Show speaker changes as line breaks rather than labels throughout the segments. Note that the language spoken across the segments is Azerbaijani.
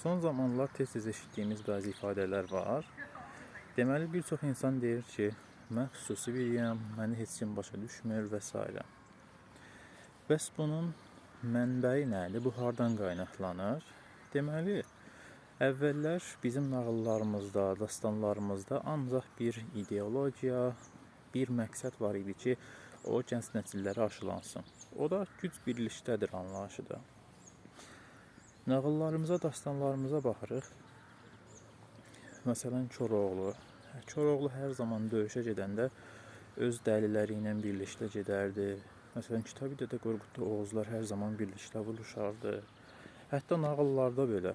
Son zamanlar tez-tez eşitdiyimiz bəzi ifadələr var. Deməli, bir çox insan deyir ki, mən xüsusi biriyəm, məni heç kim başa düşmür və s. Bəs bunun mənbəyi nədir? Bu hardan qaynaqlanır? Deməli, əvvəllər bizim nağıllarımızda, dastanlarımızda ancaq bir ideologiya, bir məqsəd var idi ki, o gənc nəsillərə aşılansın. O da güc birlikdədir anlayışıdır. Nağıllarımıza, dastanlarımıza baxırıq. Məsələn, Koroğlu. Koroğlu hər zaman döyüşə gedəndə öz dəliləri ilə birlikdə gedərdi. Məsələn, Kitabi Dədə Qorqudda Oğuzlar hər zaman birlikdə vuruşardı. Hətta nağıllarda belə.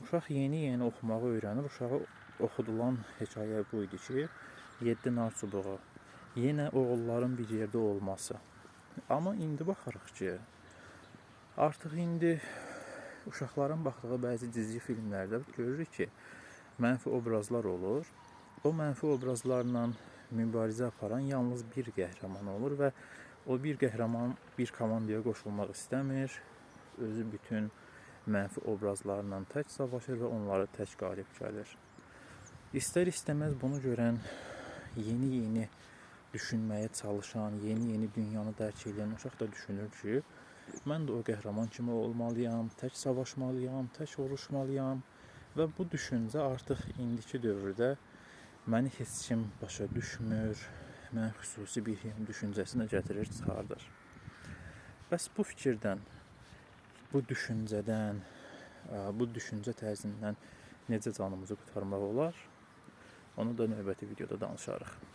Uşaq yeni-yeni oxumağı öyrənir. Uşağa oxudulan hekayə bu idi ki, 7 nar çubuğu. Yenə oğulların bir yerdə olması. Amma indi baxırıq ki, artıq indi uşaqların baxdığı bəzi dizi filmlərdə görürük ki, mənfi obrazlar olur. O mənfi obrazlarla mübarizə aparan yalnız bir qəhrəman olur və o bir qəhrəman bir komandaya qoşulmaq istəmir. Özü bütün mənfi obrazlarla tək savaşır və onları tək qalib gəlir. İstər-istəməz bunu görən, yeni-yeni düşünməyə çalışan, yeni-yeni dünyanı dərk edən uşaq da düşünür ki, mən də o qəhrəman kimi olmalıyam, tək savaşmalıyam, tək vuruşmalıyam və bu düşüncə artıq indiki dövrdə məni heç kim başa düşmür, mən xüsusi biriyəm düşüncəsinə gətirir, çıxardır. Bəs bu fikirdən, bu düşüncədən, bu düşüncə tərzindən necə canımızı qurtarmaq olar? Onu da növbəti videoda danışarıq.